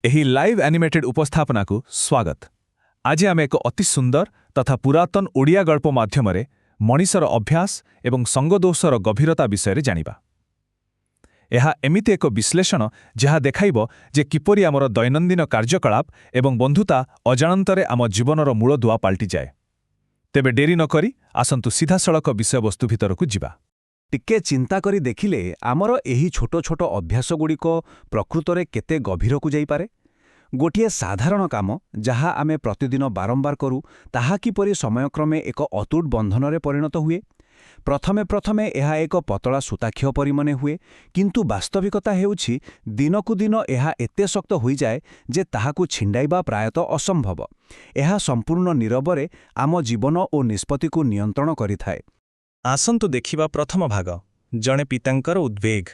ଏହି live animated ଉପସ୍ଥାପନାକୁ ସ୍ୱାଗତ। ଆଜି ଆମେ ଏକ ଅତି ସୁନ୍ଦର ତଥା ପୁରାତନ ଓଡ଼ିଆ ଗଳ୍ପ ମାଧ୍ୟମରେ ମଣିଷର ଅଭ୍ୟାସ ଏବଂ ସଙ୍ଗଦୋଷର ଗଭୀରତା ବିଷୟରେ ଜାଣିବା। ଏହା ଏମିତି ଏକ ବିଶ୍ଳେଷଣ ଯାହା ଦେଖାଇବ ଯେ କିପରି ଆମର ଦୈନନ୍ଦିନ କାର୍ଯ୍ୟକଳାପ ଏବଂ ବନ୍ଧୁତା ଅଜାଣତରେ ଆମ ଜୀବନର ମୂଳଦୁଆ ପାଲଟିଯାଏ। ତେବେ ଡେରି ନକରି ଆସନ୍ତୁ ସିଧାସଳଖ ବିଷୟବସ୍ତୁ ଭିତରକୁ ଯିବା। ଟିକେ ଚିନ୍ତା କରି ଦେଖିଲେ, ଆମର ଏହି ଛୋଟ ଛୋଟ ଅଭ୍ୟାସଗୁଡ଼ିକ ପ୍ରକୃତରେ କେତେ ଗଭୀରକୁ ଯାଇପାରେ। ଗୋଟିଏ ସାଧାରଣ କାମ, ଯାହା ଆମେ ପ୍ରତିଦିନ ବାରମ୍ବାର କରୁ, ତାହା କିପରି ସମୟକ୍ରମେ ଏକ ଅତୁଟ ବନ୍ଧନରେ ପରିଣତ ହୁଏ। ପ୍ରଥମେ ପ୍ରଥମେ ଏହା ଏକ ପତଳା ସୂତାଖିଅ ପରି ମନେ ହୁଏ, କିନ୍ତୁ ବାସ୍ତବିକତା ହେଉଛି, ଦିନକୁ ଦିନ ଏହା ଏତେ ଶକ୍ତ ହୋଇଯାଏ ଯେ ତାହାକୁ ଛିଣ୍ଡାଇବା ପ୍ରାୟତଃ ଅସମ୍ଭବ। ଏହା ସମ୍ପୂର୍ଣ୍ଣ ନୀରବରେ ଆମ ଜୀବନ ଓ ନିଷ୍ପତ୍ତିକୁ ନିୟନ୍ତ୍ରଣ କରିଥାଏ। ଆସନ୍ତୁ ଦେଖିବା ପ୍ରଥମ ଭାଗ, ଜଣେ ପିତାଙ୍କର ଉଦ୍ବେଗ।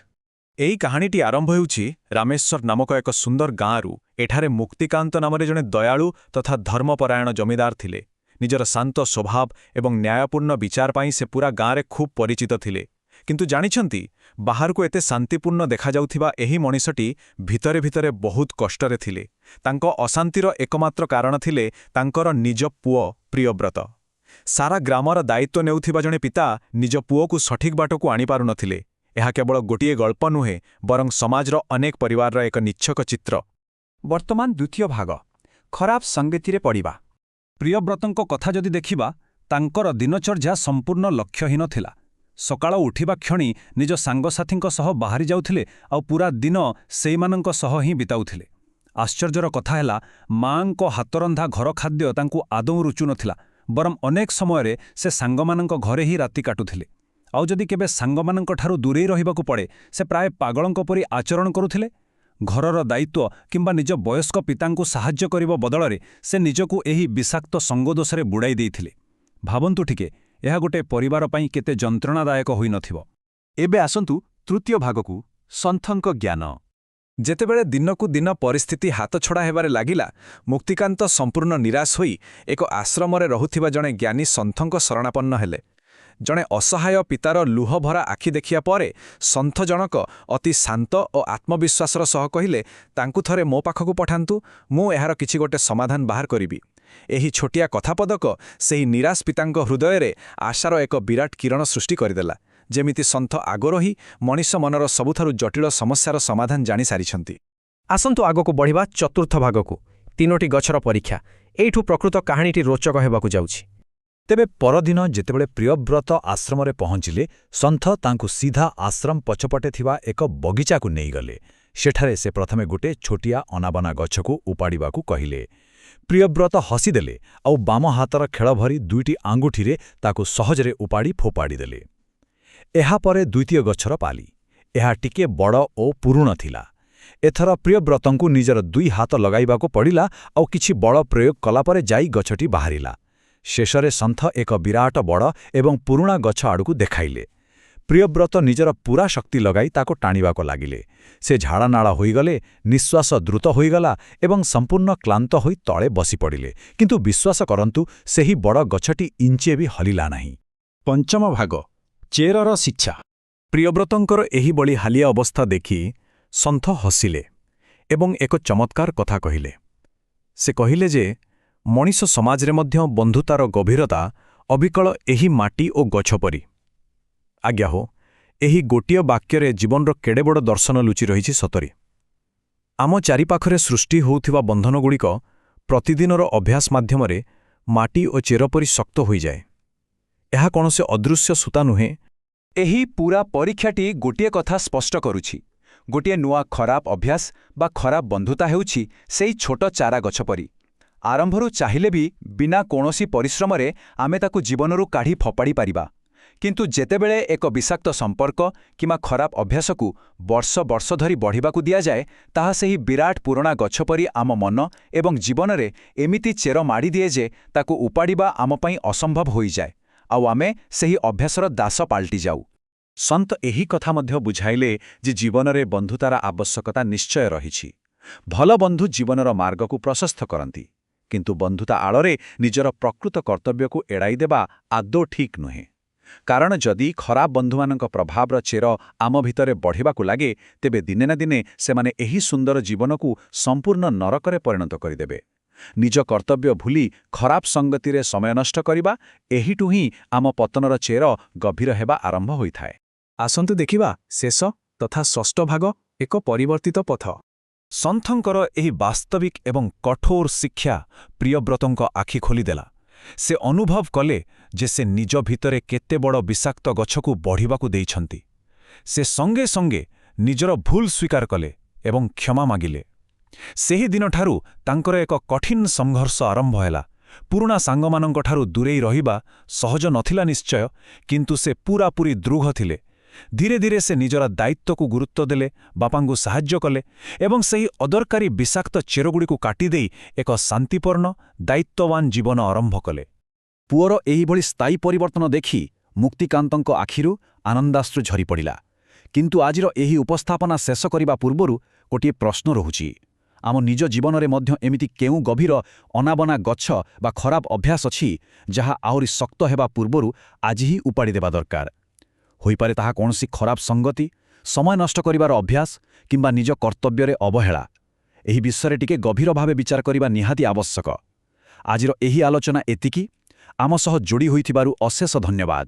ଏହି କାହାଣୀଟି ଆରମ୍ଭ ହେଉଛି ରାମେଶ୍ୱର ନାମକ ଏକ ସୁନ୍ଦର ଗାଁରୁ। ଏଠାରେ ମୁକ୍ତିକାନ୍ତ ନାମରେ ଜଣେ ଦୟାଳୁ ତଥା ଧର୍ମପରାୟଣ ଜମିଦାର ଥିଲେ। ନିଜର ଶାନ୍ତ ସ୍ୱଭାବ ଏବଂ ନ୍ୟାୟପୂର୍ଣ୍ଣ ବିଚାର ପାଇଁ ସେ ପୁରା ଗାଁରେ ଖୁବ୍ ପରିଚିତ ଥିଲେ। କିନ୍ତୁ ଜାଣିଛନ୍ତି, ବାହାରକୁ ଏତେ ଶାନ୍ତିପୂର୍ଣ୍ଣ ଦେଖାଯାଉଥିବା ଏହି ମଣିଷଟି ଭିତରେ ଭିତରେ ବହୁତ କଷ୍ଟରେ ଥିଲେ। ତାଙ୍କ ଅଶାନ୍ତିର ଏକମାତ୍ର କାରଣ ଥିଲେ ତାଙ୍କର ନିଜ ପୁଅ ପ୍ରିୟବ୍ରତ। ସାରା ଗ୍ରାମର ଦାୟିତ୍ୱ ନେଉଥିବା ଜଣେ ପିତା ନିଜ ପୁଅକୁ ସଠିକ୍ ବାଟକୁ ଆଣିପାରୁନଥିଲେ। ଏହା କେବଳ ଗୋଟିଏ ଗଳ୍ପ ନୁହେଁ, ବରଂ ସମାଜର ଅନେକ ପରିବାରର ଏକ ନିଚ୍ଛକ ଚିତ୍ର। ବର୍ତ୍ତମାନ ଦ୍ୱିତୀୟ ଭାଗ, ଖରାପ ସଙ୍ଗତିରେ ପଡ଼ିବା। ପ୍ରିୟବ୍ରତଙ୍କ କଥା ଯଦି ଦେଖିବା, ତାଙ୍କର ଦିନଚର୍ଯ୍ୟା ସମ୍ପୂର୍ଣ୍ଣ ଲକ୍ଷ୍ୟହୀନ ଥିଲା। ସକାଳ ଉଠିବା କ୍ଷଣି ନିଜ ସାଙ୍ଗସାଥୀଙ୍କ ସହ ବାହାରି ଯାଉଥିଲେ ଆଉ ପୁରା ଦିନ ସେଇମାନଙ୍କ ସହ ହିଁ ବିତାଉଥିଲେ। ଆଶ୍ଚର୍ଯ୍ୟର କଥା ହେଲା, ମାଆଙ୍କ ହାତରନ୍ଧା ଘର ଖାଦ୍ୟ ତାଙ୍କୁ ଆଦୌ ରୁଚୁନଥିଲା, ବରଂ ଅନେକ ସମୟରେ ସେ ସାଙ୍ଗମାନଙ୍କ ଘରେ ହିଁ ରାତି କାଟୁଥିଲେ। ଆଉ ଯଦି କେବେ ସାଙ୍ଗମାନଙ୍କଠାରୁ ଦୂରେଇ ରହିବାକୁ ପଡ଼େ, ସେ ପ୍ରାୟ ପାଗଳଙ୍କ ପରି ଆଚରଣ କରୁଥିଲେ। ଘରର ଦାୟିତ୍ୱ କିମ୍ବା ନିଜ ବୟସ୍କ ପିତାଙ୍କୁ ସାହାଯ୍ୟ କରିବା ବଦଳରେ ସେ ନିଜକୁ ଏହି ବିଷାକ୍ତ ସଙ୍ଗଦୋଷରେ ବୁଡ଼ାଇ ଦେଇଥିଲେ। ଭାବନ୍ତୁ ଟିକେ, ଏହା ଗୋଟେ ପରିବାର ପାଇଁ କେତେ ଯନ୍ତ୍ରଣାଦାୟକ ହୋଇନଥିବ? ଏବେ ଆସନ୍ତୁ ତୃତୀୟ ଭାଗକୁ, ସନ୍ଥଙ୍କ ଜ୍ଞାନ। ଯେତେବେଳେ ଦିନକୁ ଦିନ ପରିସ୍ଥିତି ହାତଛଡ଼ା ହେବାରେ ଲାଗିଲା, ମୁକ୍ତିକାନ୍ତ ସମ୍ପୂର୍ଣ୍ଣ ନିରାଶ ହୋଇ ଏକ ଆଶ୍ରମରେ ରହୁଥିବା ଜଣେ ଜ୍ଞାନୀ ସନ୍ଥଙ୍କ ଶରଣାପନ୍ନ ହେଲେ। ଜଣେ ଅସହାୟ ପିତାର ଲୁହଭରା ଆଖି ଦେଖିବା ପରେ ସନ୍ଥ ଜଣକ ଅତି ଶାନ୍ତ ଓ ଆତ୍ମବିଶ୍ୱାସର ସହ କହିଲେ, "ତାଙ୍କୁ ଥରେ ମୋ ପାଖକୁ ପଠାନ୍ତୁ, ମୁଁ ଏହାର କିଛି ଗୋଟେ ସମାଧାନ ବାହାର କରିବି।" ଏହି ଛୋଟିଆ କଥାପଦକ ସେହି ନିରାଶ ପିତାଙ୍କ ହୃଦୟରେ ଆଶାର ଏକ ବିରାଟ କିରଣ ସୃଷ୍ଟି କରିଦେଲା, ଯେମିତି ସନ୍ଥ ଆଗରୁ ହିଁ ମଣିଷ ମନର ସବୁଠାରୁ ଜଟିଳ ସମସ୍ୟାର ସମାଧାନ ଜାଣିସାରିଛନ୍ତି। ଆସନ୍ତୁ ଆଗକୁ ବଢ଼ିବା ଚତୁର୍ଥ ଭାଗକୁ, ତିନୋଟି ଗଛର ପରୀକ୍ଷା। ଏଇଠୁ ପ୍ରକୃତ କାହାଣୀଟି ରୋଚକ ହେବାକୁ ଯାଉଛି। ତେବେ ପରଦିନ ଯେତେବେଳେ ପ୍ରିୟବ୍ରତ ଆଶ୍ରମରେ ପହଞ୍ଚିଲେ, ସନ୍ଥ ତାଙ୍କୁ ସିଧା ଆଶ୍ରମ ପଛପଟେ ଥିବା ଏକ ବଗିଚାକୁ ନେଇଗଲେ। ସେଠାରେ ସେ ପ୍ରଥମେ ଗୋଟେ ଛୋଟିଆ ଅନାବନା ଗଛକୁ ଉପାଡ଼ିବାକୁ କହିଲେ। ପ୍ରିୟବ୍ରତ ହସିଦେଲେ ଆଉ ବାମ ହାତର ଖେଳ ଭରି ଦୁଇଟି ଆଙ୍ଗୁଠିରେ ତାକୁ ସହଜରେ ଉପାଡ଼ି ଫୋପାଡ଼ିଦେଲେ। ଏହାପରେ ଦ୍ୱିତୀୟ ଗଛର ପାଲି। ଏହା ଟିକେ ବଡ଼ ଓ ପୁରୁଣ ଥିଲା। ଏଥର ପ୍ରିୟବ୍ରତଙ୍କୁ ନିଜର ଦୁଇ ହାତ ଲଗାଇବାକୁ ପଡ଼ିଲା ଆଉ କିଛି ବଳ ପ୍ରୟୋଗ କଲାପରେ ଯାଇ ଗଛଟି ବାହାରିଲା। ଶେଷରେ ସନ୍ଥ ଏକ ବିରାଟ ବଡ଼ ଏବଂ ପୁରୁଣା ଗଛ ଆଡ଼କୁ ଦେଖାଇଲେ। ପ୍ରିୟବ୍ରତ ନିଜର ପୂରା ଶକ୍ତି ଲଗାଇ ତାକୁ ଟାଣିବାକୁ ଲାଗିଲେ। ସେ ଝାଳନାଳ ହୋଇଗଲେ, ନିଶ୍ୱାସ ଦ୍ରୁତ ହୋଇଗଲା ଏବଂ ସମ୍ପୂର୍ଣ୍ଣ କ୍ଳାନ୍ତ ହୋଇ ତଳେ ବସିପଡ଼ିଲେ। କିନ୍ତୁ ବିଶ୍ୱାସ କରନ୍ତୁ, ସେହି ବଡ଼ ଗଛଟି ଇଞ୍ଚେ ବି ହଲିଲା ନାହିଁ। ପଞ୍ଚମ ଭାଗ, ଚେରର ଶିକ୍ଷା। ପ୍ରିୟବ୍ରତଙ୍କର ଏହିଭଳି ହାଲିଆ ଅବସ୍ଥା ଦେଖି ସନ୍ଥ ହସିଲେ ଏବଂ ଏକ ଚମତ୍କାର କଥା କହିଲେ। ସେ କହିଲେ ଯେ ମଣିଷ ସମାଜରେ ମଧ୍ୟ ବନ୍ଧୁତାର ଗଭୀରତା ଅବିକଳ ଏହି ମାଟି ଓ ଗଛ ପରି। ଆଜ୍ଞା ହୋ, ଏହି ଗୋଟିଏ ବାକ୍ୟରେ ଜୀବନର କେଡ଼େ ବଡ଼ ଦର୍ଶନ ଲୁଚି ରହିଛି ସତରେ! ଆମ ଚାରିପାଖରେ ସୃଷ୍ଟି ହେଉଥିବା ବନ୍ଧନଗୁଡ଼ିକ ପ୍ରତିଦିନର ଅଭ୍ୟାସ ମାଧ୍ୟମରେ ମାଟି ଓ ଚେର ପରି ଶକ୍ତ ହୋଇଯାଏ। ଏହା କୌଣସି ଅଦୃଶ୍ୟ ସୂତା ନୁହେଁ। ଏହି ପୂରା ପରୀକ୍ଷାଟି ଗୋଟିଏ କଥା ସ୍ପଷ୍ଟ କରୁଛି। ଗୋଟିଏ ନୂଆ ଖରାପ ଅଭ୍ୟାସ ବା ଖରାପ ବନ୍ଧୁତା ହେଉଛି ସେଇ ଛୋଟ ଚାରା ଗଛ ପରି। ଆରମ୍ଭରୁ ଚାହିଁଲେ ବି ବିନା କୌଣସି ପରିଶ୍ରମରେ ଆମେ ତାକୁ ଜୀବନରୁ କାଢ଼ି ଫୋପାଡ଼ି ପାରିବା। କିନ୍ତୁ ଯେତେବେଳେ ଏକ ବିଷାକ୍ତ ସମ୍ପର୍କ କିମ୍ବା ଖରାପ ଅଭ୍ୟାସକୁ ବର୍ଷ ବର୍ଷ ଧରି ବଢ଼ିବାକୁ ଦିଆଯାଏ, ତାହା ସେହି ବିରାଟ ପୁରୁଣା ଗଛ ପରି ଆମ ମନ ଏବଂ ଜୀବନରେ ଏମିତି ଚେର ମାଡ଼ିଦିଏ ଯେ ତାକୁ ଉପାଡ଼ିବା ଆମ ପାଇଁ ଅସମ୍ଭବ ହୋଇଯାଏ ଆଉ ଆମେ ସେହି ଅଭ୍ୟାସର ଦାସ ପାଲଟିଯାଉ। ସନ୍ଥ ଏହି କଥା ମଧ୍ୟ ବୁଝାଇଲେ ଯେ ଜୀବନରେ ବନ୍ଧୁତାର ଆବଶ୍ୟକତା ନିଶ୍ଚୟ ରହିଛି। ଭଲ ବନ୍ଧୁ ଜୀବନର ମାର୍ଗକୁ ପ୍ରଶସ୍ତ କରନ୍ତି, କିନ୍ତୁ ବନ୍ଧୁତା ଆଳରେ ନିଜର ପ୍ରକୃତ କର୍ତ୍ତବ୍ୟକୁ ଏଡ଼ାଇଦେବା ଆଦୌ ଠିକ୍ ନୁହେଁ। କାରଣ ଯଦି ଖରାପ ବନ୍ଧୁମାନଙ୍କ ପ୍ରଭାବର ଚେର ଆମ ଭିତରେ ବଢ଼ିବାକୁ ଲାଗେ, ତେବେ ଦିନେ ନା ଦିନେ ସେମାନେ ଏହି ସୁନ୍ଦର ଜୀବନକୁ ସମ୍ପୂର୍ଣ୍ଣ ନରକରେ ପରିଣତ କରିଦେବେ। ନିଜ କର୍ତ୍ତବ୍ୟ ଭୁଲି ଖରାପ ସଙ୍ଗତିରେ ସମୟ ନଷ୍ଟ କରିବା, ଏହିଠୁ ହିଁ ଆମ ପତନର ଚେର ଗଭୀର ହେବା ଆରମ୍ଭ ହୋଇଥାଏ। ଆସନ୍ତୁ ଦେଖିବା ଶେଷ ତଥା ଷଷ୍ଠ ଭାଗ, ଏକ ପରିବର୍ତ୍ତିତ ପଥ। ସନ୍ଥଙ୍କର ଏହି ବାସ୍ତବିକ ଏବଂ କଠୋର ଶିକ୍ଷା ପ୍ରିୟବ୍ରତଙ୍କ ଆଖି ଖୋଲିଦେଲା। ସେ ଅନୁଭବ କଲେ ଯେ ସେ ନିଜ ଭିତରେ କେତେ ବଡ଼ ବିଷାକ୍ତ ଗଛକୁ ବଢ଼ିବାକୁ ଦେଇଛନ୍ତି। ସେ ସଙ୍ଗେ ସଙ୍ଗେ ନିଜର ଭୁଲ ସ୍ୱୀକାର କଲେ ଏବଂ କ୍ଷମା ମାଗିଲେ। ସେହି ଦିନଠାରୁ ତାଙ୍କର ଏକ କଠିନ ସଂଘର୍ଷ ଆରମ୍ଭ ହେଲା। ପୁରୁଣା ସାଙ୍ଗମାନଙ୍କଠାରୁ ଦୂରେଇ ରହିବା ସହଜ ନଥିଲା ନିଶ୍ଚୟ, କିନ୍ତୁ ସେ ପୂରାପୂରି ଦୃଢ଼ ଥିଲେ। ଧୀରେ ଧୀରେ ସେ ନିଜର ଦାୟିତ୍ୱକୁ ଗୁରୁତ୍ୱ ଦେଲେ, ବାପାଙ୍କୁ ସାହାଯ୍ୟ କଲେ ଏବଂ ସେହି ଅଦରକାରୀ ବିଷାକ୍ତ ଚେରଗୁଡ଼ିକୁ କାଟିଦେଇ ଏକ ଶାନ୍ତିପୂର୍ଣ୍ଣ, ଦାୟିତ୍ୱବାନ ଜୀବନ ଆରମ୍ଭ କଲେ। ପୁଅର ଏହିଭଳି ସ୍ଥାୟୀ ପରିବର୍ତ୍ତନ ଦେଖି ମୁକ୍ତିକାନ୍ତଙ୍କ ଆଖିରୁ ଆନନ୍ଦାଶ୍ରୁ ଝରିପଡ଼ିଲା। କିନ୍ତୁ ଆଜିର ଏହି ଉପସ୍ଥାପନା ଶେଷ କରିବା ପୂର୍ବରୁ ଗୋଟିଏ ପ୍ରଶ୍ନ ରହୁଛି। ଆମ ନିଜ ଜୀବନରେ ମଧ୍ୟ ଏମିତି କେଉଁ ଗଭୀର ଅନାବନା ଗଛ ବା ଖରାପ ଅଭ୍ୟାସ ଅଛି, ଯାହା ଆହୁରି ଶକ୍ତ ହେବା ପୂର୍ବରୁ ଆଜି ହିଁ ଉପାଡ଼ି ଦେବା ଦରକାର? ହୋଇପାରେ ତାହା କୌଣସି ଖରାପ ସଙ୍ଗତି, ସମୟ ନଷ୍ଟ କରିବାର ଅଭ୍ୟାସ କିମ୍ବା ନିଜ କର୍ତ୍ତବ୍ୟରେ ଅବହେଳା। ଏହି ବିଷୟରେ ଟିକେ ଗଭୀର ଭାବେ ବିଚାର କରିବା ନିହାତି ଆବଶ୍ୟକ। ଆଜିର ଏହି ଆଲୋଚନା ଏତିକି। ଆମ ସହ ଯୋଡ଼ି ହୋଇଥିବାରୁ ଅଶେଷ ଧନ୍ୟବାଦ।